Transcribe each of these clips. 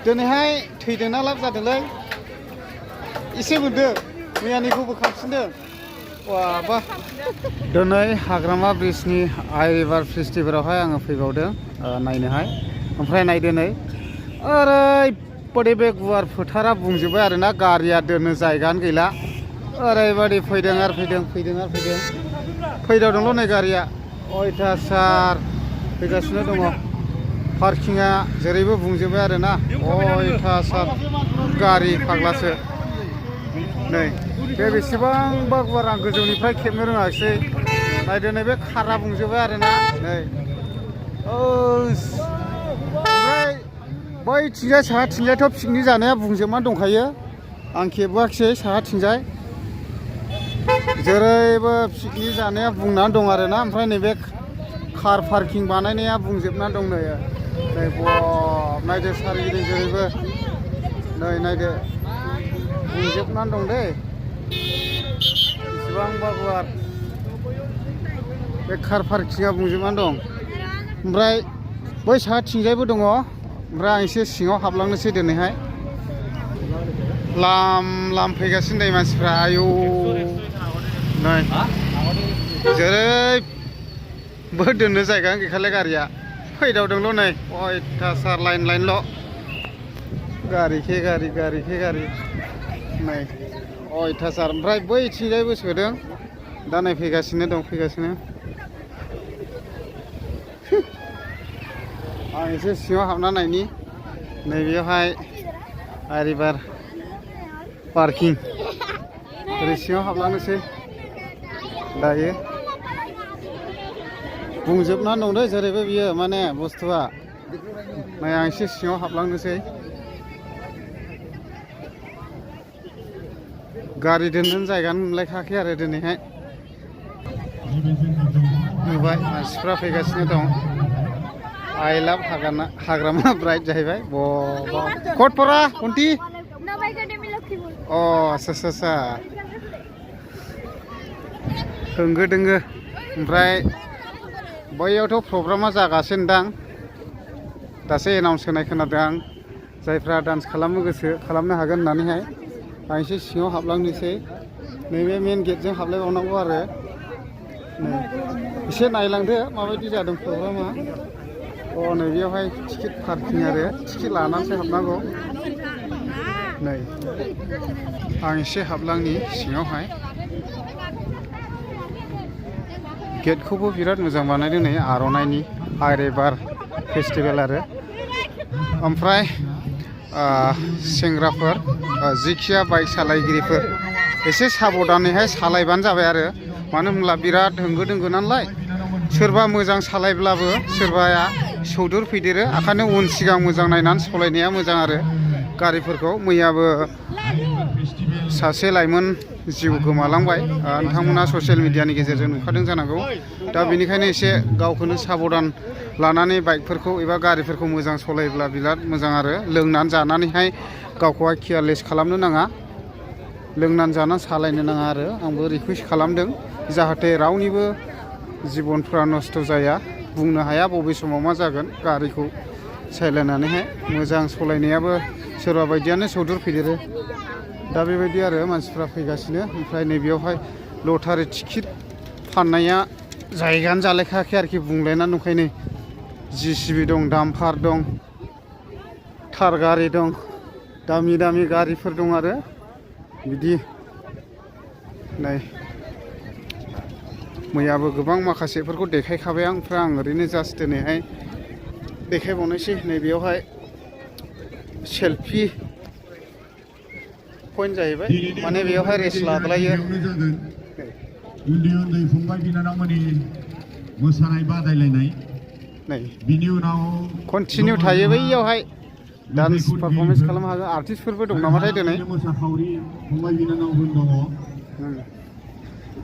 दिनैहाय थैदोंना लाब जादोंलै एसे मोनदों मैयानिखौबो खांफिनदों वाबा दिनै हाग्रामा ब्रिजनि आइ रिभार फेस्टिभेलावहाय आङो फैबावदों नायनोहाय ओमफ्राय नायदो नै ओरैबादि बे गुवार फोथारा बुंजोब्बाय आरोना गारिया दोननो जायगायानो गैला ओरैबादि फैदों आरो फैदावदोंल' नै गारिया अयथासार फैगासिनो दङ पार्किंआ जेरैबो बुंजोब्बाय आरोना अयथासार गारि फाग्लासो नै बे बेसेबांबा गुवार आं गोजौनिफ्राय खेबनो रोङाखिसै नायदो नै बे खारा बुंजोब्बाय आरोना नै ओमफ्राय बैथिंजाय साहाथिंजायथ' पिकनिक जानाया बुंजोबनानै दंखायो आं खेबोआखिसै साहाथिंजाय जेरैबो पिकनिक जानाया बुंनानै दं आरोना ओमफ्राय नैबे कार पार्किं बानायनाया बुंजोबनानै दं नै नायदो सारिगिदिं जेरैबो नै नायदो बुंजोबनानै दं दै बेसेबांबा गुवार बे कार पार्किंआ बुंजोबनानै दं ओमफ्राय बै साहाथिंजायबो दङ ओमफ्राय आं एसे सिङाव हाबलांनोसै दिनैहाय लाम फैगासिनो दै मानसिफ्रा आयौ नै जेरैबो दोननो जायगायानो गैखाले गारिया फैदावदोंल' नै अयथासार लाइनल' गारिखे गारि नै अयथासार ओमफ्राय बैथिंजायबो सोदों दा नै फैगासिनो आं एसे सिङाव हाबना नायनि नैबेयावहाय आइ रिभार पार्किं ओरै सिङाव हाबलांनोसै दायो बुंजोबनानै दं दै जेरैबो बियो माने बुस्थुआ नै आं एसे सिङाव हाबलांनोसै गारि दोननो जायगानो मोनलायखायाखै आरो दिनैहाय नुबाय मानसिफ्रा फैगासिनो दं आइ लाभ हाग्रामा ब्राइड जाहैबाय कटपरा कन्टी अ आच्छा होंगो दोंगो ओमफ्राय बैयावथ' प्रग्रामा जागासिनो दां दासो एनाउन्स होनाय खोनादों आं जायफ्रा डान्स खालामनो गोसो खालामनो हागोन होननानैहाय आं एसे सिङाव हाबलांनोसै नैबे मेन गेटजों हाबलायबावनांगौ आरो एसे नायलांदो माबायदि जादों प्रग्रामा नैबेयावहाय टिकेट पार्किं आरो टिकेट लानानैसो हाबनांगौ नै आं एसे हाबलांनि सिङावहाय गेटखौबो बिराद मोजां बानायदों नै आर'नाइनि आइ रिभार फेस्टिभेल आरो ओमफ्राय सेंग्राफोर जिखिया बाइक सालायगिरिफोर एसे साबधानैहाय सालायबानो जाबाय आरो मानो होनब्ला बिराद होंगो दोंगो नालाय सोरबा मोजां सालायब्लाबो सोरबाया सौदुर फैदेरो ओंखायनो उन सिगां मोजां नायनानै सालायनाया मोजां आरो गारिफोरखौ मैयाबो सासे लाइमोन जिउ गोमालांबाय नोंथांमोना ससियेल मिडियानि गेजेरजों नुखादों जानांगौ दा बेनिखायनो एसे गावखौनो साबधान लानानै बाइकफोरखौ एबा गारिफोरखौ मोजां सालायोब्ला बिराद मोजां आरो लोंनानै जानानैहाय गावखौहाय केयारलेस खालामनो नाङा लोंनानै जानानै सालायनो नाङा आरो आंबो रिकुवेस्ट खालामदों जाहाथे रावनिबो जिबनफ्रा नस्थ' जाया बुंनो हाया बबे समाव मा जागोन गारिखौ सालायनानैहाय मोजां सालायनायाबो सोरबा बायदियानो सौदुर फैदेरो दा बेबायदि आरो मानसिफ्रा फैगासिनो ओमफ्राय नैबेयावहाय लटारि टिकेट फाननाया जायगायानो जालायखायाखै आरोखि बुंलायनानै दंखायनो जिसिबि दं डाम्पार दं थार गारि दं दामि गारिफोर दं आरो बिदि नै मैयाबो गोबां माखासेफोरखौ देखायखाबाय आं ओमफ्राय आं ओरैनो जास्ट दिनैहाय देखायबावनोसै नैबेयावहाय सेल्फि पइन्ट जाहैबाय माने बेयावहाय रेस्ट लालायो उन्दै फंबाय बिनानावमोननि मोसानाय बादायलायनाय नै बिनि उनाव कन्टिनिउ थायो बैयावहाय डान्स पारफरमेन्स खालामनो हागोन आर्टिस्टफोरबो दं नामाथाय दिनै मोसाखावरि फंबाय बिनानावफोर दङ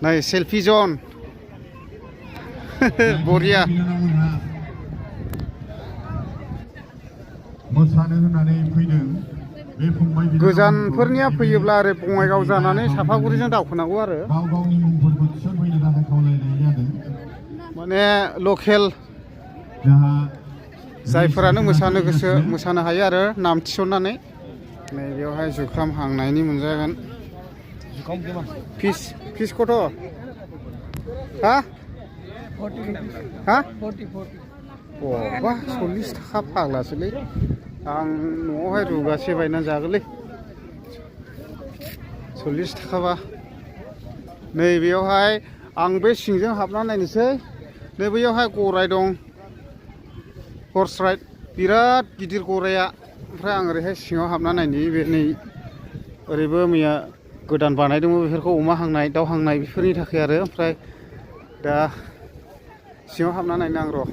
नै सेल्फि जन बरिया मोसानो होननानै फैदों बे फंबाय गोजानफोरनिया फैयोब्ला ओरै बङाइगाव जानानै सापागुरिजों दावखोनांगौ आरो गाव गावनि मुंफोरखौ थिसनफैनो थाखाय खावलायनाय जादों माने लकेल जायफोरानो मोसानो गोसो मोसानो हायो आरो नाम थिसननानै नै बेवहाय जुखाम हांनायनि मोनजागोन फिसखौथ' हा हा 40 बा 40 थाखा फाग्लासोलै आं न'आवहाय रुगासे बायनानै जागोनलै 40 थाखाबा नै बेयावहाय आं बे सिंजों हाबना नायनोसै नै बैयावहाय गराय दं हर्स राइड बिराद गिदिर गराया ओमफ्राय आं ओरैहाय सिङाव हाबना नायनि बे नै ओरैबो मैया गोदान बानायदोंमोन बेफोरखौ अमा हांनाय दाउ हांनाय बेफोरनि थाखाय आरो ओमफ्राय दा सिङाव हाबना नायनो आं र'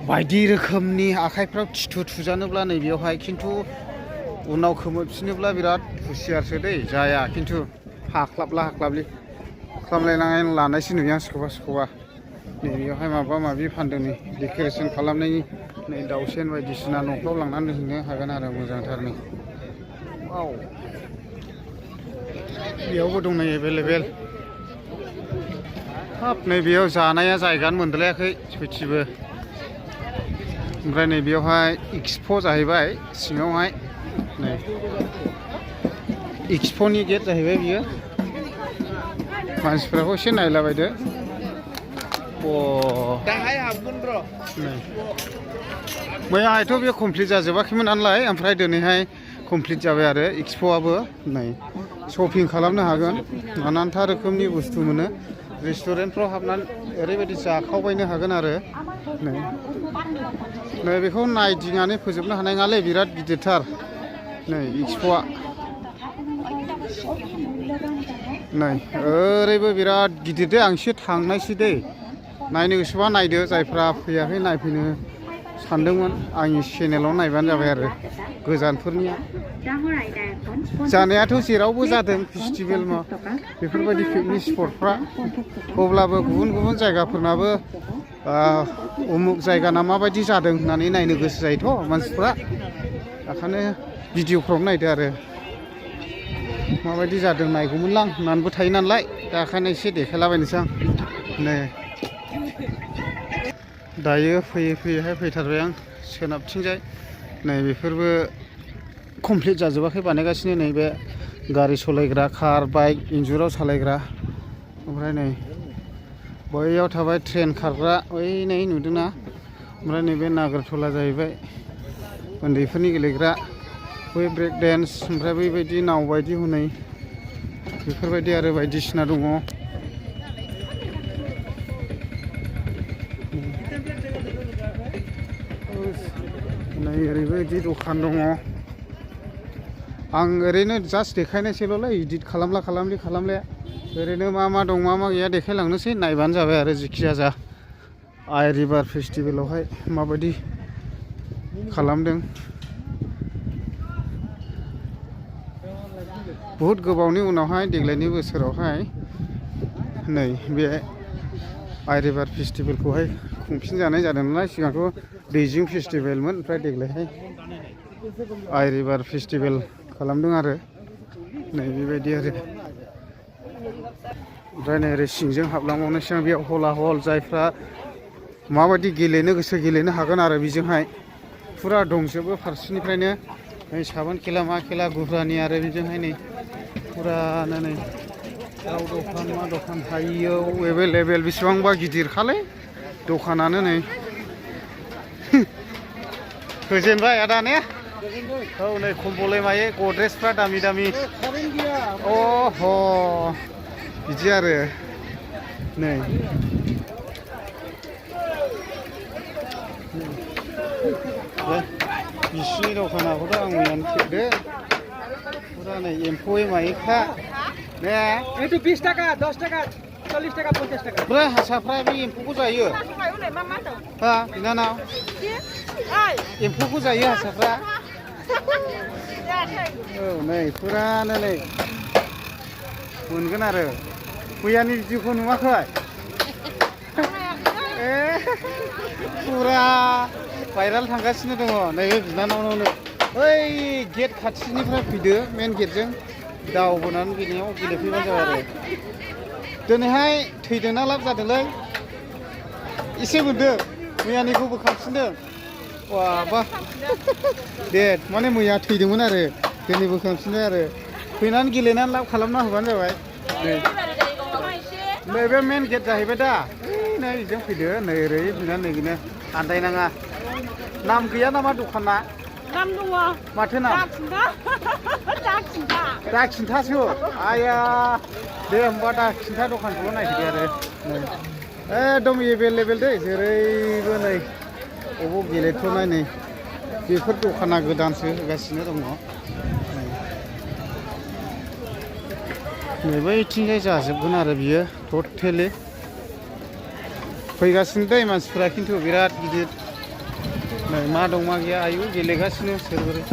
बायदि रोखोमनि आखाइफ्राव थिथु थुजानोब्ला नै बेयावहाय खिन्थु उनाव खोमोरफिनोब्ला बिराद हुसियारसो दै जाया खिन्थु हाख्लाबलि खालामलायनानै लानायसो नुयो आं सोरखौबा नै बेयावहाय माबा माबि फानदों नै डेक'रेसन खालामनायनि नै दाउसेन बायदिसिना न'फ्राव लांनानै दोनहैनो हागोन आरो मोजांथार नै वाव बेयावबो दं नै एभेलेबेल हाब नै बेयाव जानाया जायगानो मोनद्रायाखै सयथिबो ओमफ्राय नै बेयावहाय एक्सप' जाहैबाय सिङावहाय नै एक्सप'नि गेट जाहैबाय बियो मानसिफोरखौ एसे नायलाबायदो दाहाय हाबगोन र' नै मैयाहायथ' बे कमप्लिट जाजोबाखैमोन नालाय ओमफ्राय दिनैहाय कमप्लिट जाबाय आरो एक्सप'आबो नै शपिं खालामनो हागोन नानानथा रोखोमनि बुस्थु मोनो रेस्टुरेन्टफ्राव हाबनानै ओरैबायदि जाखावबायनो हागोन आरो नै बेखौ नायदिंनानै फोजोबनो हानाय नङालै बिराद गिदिरथार नै एक्सप'आ नै ओरैबो बिराद गिदिर दे आं एसे थांनायसै दै नायनो गोसोबा नायदो जायफ्रा फैयाखै नायफैनो सानदोंमोन आंनि चेनेलाव नायबानो जाबाय आरो गोजानफोरनिया जानायाथ' जेरावबो जादों फेस्टिभेल बेफोरबायदि पिकनिक स्पटफ्रा अब्लाबो गुबुन गुबुन जायगाफोरनाबो उमुक जायगाना माबायदि जादों होननानै नायनो गोसो जायोथ' मानसिफ्रा ओंखायनो भिडिअफ्राव नायदो आरो माबायदि जादों नायगौमोनलां होननानैबो थायो नालाय दा ओंखायनो एसे देखायलाबायनोसै आं नै दायो फैयैहाय फैथारबाय आं सोनाबथिंजाय नै बेफोरबो कमप्लिट जाजोबाखै बानायगासिनो नै बे गारि सालायग्रा कार बाइक इन्जुराव सालायग्रा ओमफ्राय नै बैयाव थाबाय ट्रेन खारग्रा बै नै नुदोंना ओमफ्राय नैबे नागरटला जाहैबाय उन्दैफोरनि गेलेग्रा बै ब्रेक डेन्स ओमफ्राय बैबायदि नाव बायदि हनै बेफोरबायदि आरो बायदिसिना दङ नै ओरैबो बिदि दखान दङ आं ओरैनो जास्ट देखायनायसैल'लै इडिट खालामलाया ओरैनो मा दं मा गैया देखायलांनोसै नायबानो जाबाय आरो जेखि जाया आइ रिभार फेस्टिभेलावहाय माबायदि खालामदों बहुद गोबावनि उनावहाय देग्लायनि बोसोरावहाय नै बे आइ रिभार फेस्टिभेलखौहाय खुंफिनजानाय जादों नालाय सिगांथ' दैजिं फेस्टिभेलमोन ओमफ्राय देग्लायहाय आइ रिभार फेस्टिभेल खालामदों आरो नै बेबायदि आरो ओमफ्राय नै ओरै सिंजों हाबलांबावनोसै आं बेयाव हला हल जायफ्रा माबायदि गेलेनो गोसो गेलेनो हागोन आरो बेजोंहाय फुरा दंजोबो फारसेनिफ्रायनो नै साबोन खेला मा खेला गुरानि आरो बेजोंहाय नै फुरानो नै दाउ दखान मा दखान हायो एभेलेबेल बेसेबांबा गिदिरखालै दखानानो नै होजेनबाय आदा ने औ नै खम्बलै मायै गद्रेजफ्रा दामि अह बिदि आरो नै बिसिनि दखानाखौथ' आं मैयानो खेबदो फुरा नै एम्फौ मायैखा ने 20 টাকা 10 টাকা 40 টাকা 50 টাকা ओमफ्राय हारसाफ्रा बे एम्फौखौ जायो हा बिनानाव एम्फौखौ जायो हारसाफ्रा औ नै फुरानो नै मोनगोन आरो मैयानि भिडिअखौ नुवाखै फुरा भाइराल थांगासिनो दङ नै बिनानावनो बै गेट खाथिनिफ्राय फैदो मेन गेटजों दावबोनानै गेलेनायाव गेलेफैबानो जाबाय आरो दिनैहाय थैदोंना लाब जादोंलै एसे मोनदों मैयानिखौ बोखांफिनदों वाबा दे माने मैया थैदोंमोन आरो दिनै बोखांफिनबाय आरो फैनानै गेलेनानै लाब खालामना होबानो जाबाय नैबे मेन गेट जाहैबाय दा नै जों फैदो नै ओरै फैनानै नैबेनो आन्दायनाङा नाम गैया नामा दखाना नाम दङ माथो नाम दा खिन्थासो आया दे होमबा दा खिन्था दखानखौल' नायफैदो आरो नै एकदम एभेलेबेल दै जेरैबो नै अबाव गेलेथ'नाय नै बेफोर दखाना गोदानसो होगासिनो दङ नै बैथिंजाय जाजोबगोन आरो बियो टटेलि फैगासिनो दै मानसिफ्रा खिन्थु बिराद गिदिर नै मा दं मा गैया आयु गेलेगासिनो सोरबोरै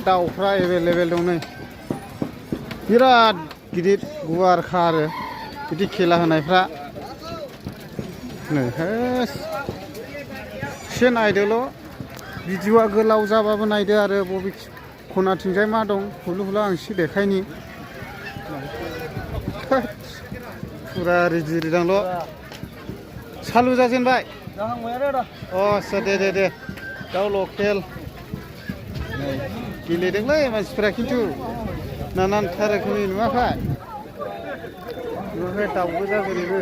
दाउफ्रा एभेलेबेल दं नै बिराद गिदिर गुवारखा आरो बिदि खेला होनायफ्रा नै एसे नायदोल' भिडिअ'आ गोलाव जाबाबो नायदो आरो बबे खनाथिंजाय मा दं हुलु हुला आं एसे देखायनि फुरा रेडि रेदांल' सालु जाजेनबाय अ आस्सा दे दाउ लकेल गेलेदोंलै मानसिफोरा खिन्थु नानानथा रोखोमनि नुवाखै दाउ गोजा बोरैबो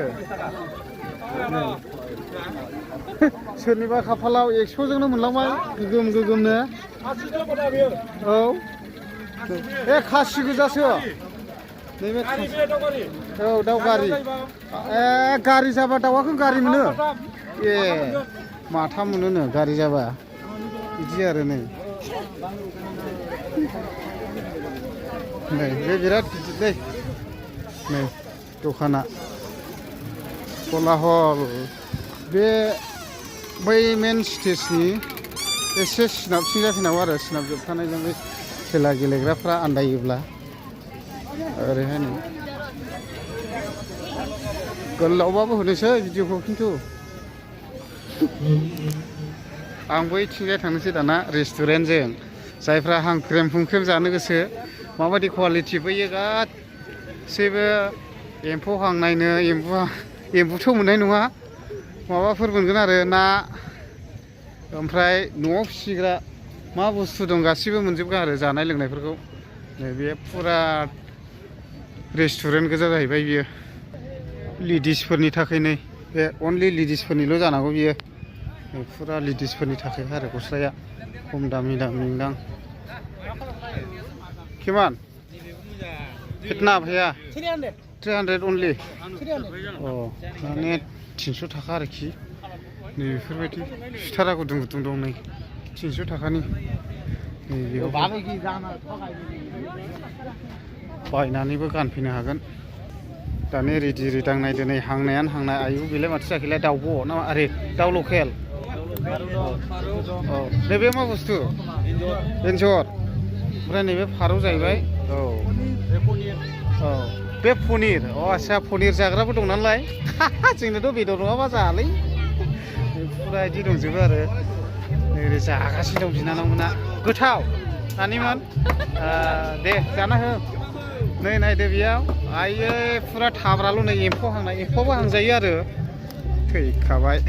सोरनिबा खाफालाव 100जोंनो मोनलांबाय गोगोमनो औ ए खासि गोजासो नैबे औ दाउ गारि ए गारि जाबा दाउआखौ गारि मोनो ए माथाम मोनोनो गारि जाबा बिदि आरो नै बे बिराद गिदिरलै नै दखाना कोलाहल बे बै मेन स्टेजनि एसे सिनाबसिन जाफिनांगौ आरो सिनाब जोबखानायजों बे खेला गेलेग्राफ्रा आन्दायोब्ला ओरैहाय नै गोलावबाबो होनोसै भिडिअखौ खिन्थु आं बैथिंजाय थांनोसै दाना रेस्टुरेन्टजों जायफ्रा हांख्रेम हुंख्रेम जानो गोसो माबायदि कुवालिटि बैयो गासैबो एम्फौ हांनायनो एम्बुथ' मोननाय नङा माबाफोर मोनगोन आरो ना ओमफ्राय न'आव फिसिग्रा मा बुस्थु दं गासिबो मोनजोबगोन आरो जानाय लोंनायफोरखौ नै बे फुरा रेस्टुरेन्ट गोजा जाहैबाय बियो लेडिसफोरनि थाखाय नै बे अनलि लेडिसफोरनिल' जानांगौ बियो फुरा लेडिसफोरनि थाखाय आरो गस्लाया खम दामि दां किमान कितना भैया 300 अनलि अ माने 300 थाखा आरोखि नै बेफोरबायदि सुथारा गुदुं दं नै 300 थाखानि नै बेयाव बायनानैबो गानफैनो हागोन दानि रेडि रेदां नायदो नै हांनायानो हांनाय आयु बेलाय माथो जाखैलाय दाउब' ना आरे दाउ लकेल औ नैबे मा बुस्थु एन्जर ओमफ्राय नैबे फारौ जाहैबाय औ बे पनिर अ आस्सा पनिर जाग्राबो दं नालाय जोंनोथ' बेदर नङाबा जायालै फुरा बिदि दंजोबो आरो ओरै जागासिनो दं बिनानावमोना गोथाव नानिमोन दे जाना हो नै नायदो बेयाव आयै फुरा थाब्राल' नै एम्फौ हांनाय एम्फौबो हांजायो आरो थैखाबाय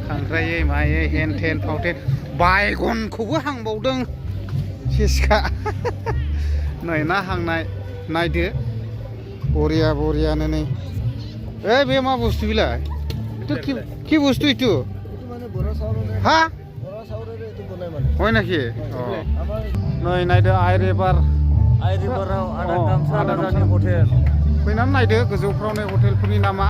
खांख्रायै मायै हेन थेन फावथेन बायगनखौबो हांबावदों सेसखा नै ना हांनाय नायदो बरियानो नै बे मा बुस्थु बिलाय কি বস্তু এইটো হা হয় নাকি नै नायदो आइरिभार फैनानै नायदो गोजौफ्राव नै हटेलफोरनि नामा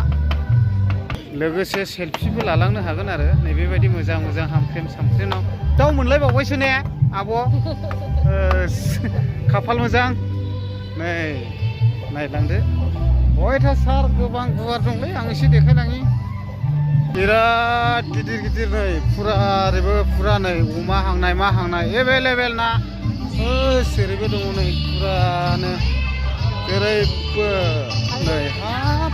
लोगोसे सेलफिबो लालांनो हागोन आरो नैबेबायदि मोजां हामख्रेम सामख्रेमाव दाउ मोनलायबावबायसो ने आब' खाफाल मोजां नै नायलांदो अयथासार गोबां गुवार दंलै आं एसे देखायलाङि बिराद गिदिर नै फुरा ओरैबो फुरा नै अमा हांनाय मा हांनाय एभेलेबेल ना ओरैबो दङ नै फुरानो जेरैबो नै हाब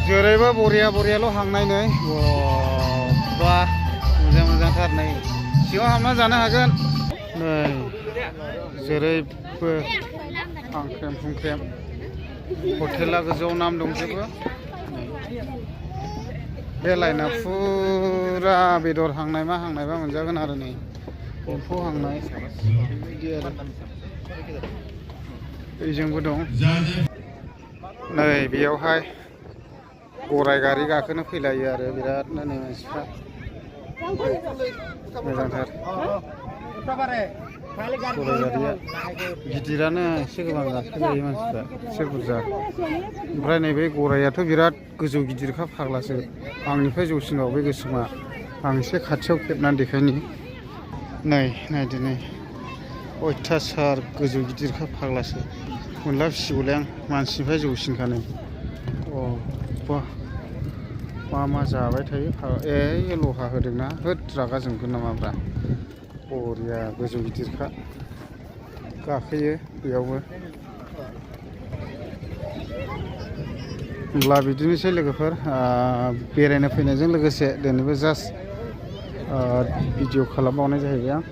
जेरैबो बरियाल' हांनाय नै बा मोजांथार नै सिङाव हाबना जानो हागोन नै जेरैबो हांख्रेम हुंख्रेम हटेला गोजौआव नाम दंजोबो बे लाइना फुरा बेदर हांनाय मा हांनायबा मोनजागोन आरो नै एम्फौ हांनाय बिदि आरो बेजोंबो दं नै बेयावहाय गराय गारि गाखोनो फैलायो आरो बिरादनो नै मानसिफ्रा मोजांथार गराय गारिया गिदिरानो एसे गोबां गाखोजायो मानसिफ्रा एसे बुरजा ओमफ्राय नैबे गरायाथ' बिराद गोजौ गिदिरखा फाग्लासो आंनिफ्राय जौसिनाव बे गोसोमा आं एसे खाथियाव खेबनानै देखायनि नै नायदो नै अयथासार गोजौ गिदिरखा फाग्लासो मोनला फिसिगौलाय आं मानसिनिफ्राय जौसिनखानो अ बा मा जाबाय थायो ए लहा होदोंना होद रागा जोंगोन नामाब्रा बरिया गोजौ गिदिरखा गाखोयो बेयावबो होमब्ला बिदिनोसै लोगोफोर बेरायनो फैनायजों लोगोसे दिनैबो जास्ट भिडिअ खालामबावनाय जाहैबाय आं